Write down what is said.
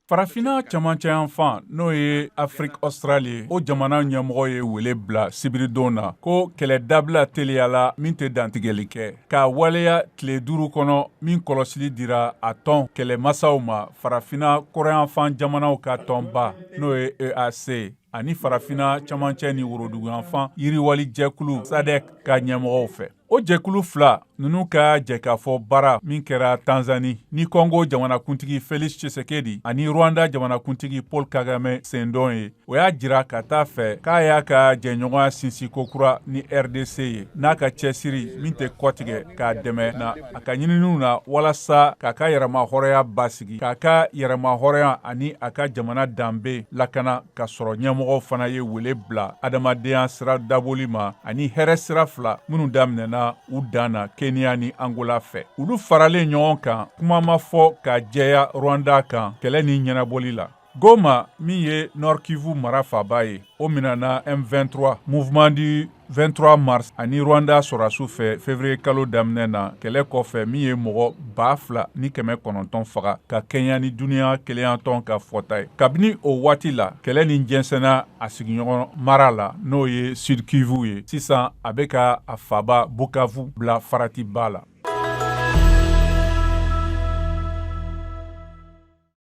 Farafinna camancɛyanfan, n'o ye Afrique australe ye, o jamana ɲɛmɔgɔ ye wele bila sibiridon na ko kɛlɛ dabila teliyala min tɛ dantigɛli kɛ, ka waleya tile 5 kɔnɔ, min kɔlɔsili dira a tɔn kɛlɛmasaw ma, Farafinna kɔrɔyanfan jamanaw ka tɔnba, n'o ye EAC, ani Farafinna camancɛ ni woroduguyanfan yiriwali jɛkulu SADC ka ɲɛmɔgɔw fɛ. O jɛkulu fila ninnu ka jɛkafɔ baara min kɛra Tanzani ni Kɔngo jamanakuntigi Felix Tshisekedi ani Rwanda jamanakuntigi Paul Kagame sendon ye, o y'a jira ka taa fɛ k'a y'a ka jɛɲɔgɔnya sinsin kokura ni RDC ye, n'a ka cɛsiri min tɛ kɔtigɛ k'a dɛmɛ na a ka ɲininiw na walasa k'a ka yɛrɛmahɔrɔnya basigi, k'a ka yɛrɛmahɔrɔnya ani a ka jamana danbe lakana, ka sɔrɔ ɲɛmɔgɔw fana ye wele bila adamadenya sira daboli ma ani hɛrɛ sira fila minnu daminɛna u dan na Kenya ni Angola fɛ. Olu faralen ɲɔgɔn kan, kuma ma fɔ ka jɛya Rwanda kan kɛlɛ ni ɲɛnabɔli la. Goma min ye Nord Kivu mara faaba ye, o minɛna M23, Mouvement du 23 mars, ani Rwanda sɔrɔdasiw fɛ février kalo daminɛ na, kɛlɛ kɔfɛ min ye mɔgɔ 2900 faga ka kɛɲɛ ni duniya kelenyatɔn ka fɔta ye. Kabini o waati la, kɛlɛ ni jɛnsɛnna a sigiɲɔgɔn mara la, n'o ye Sud Kivu ye. Sisan a bɛ ka a faaba Bukavu bila faratiba la.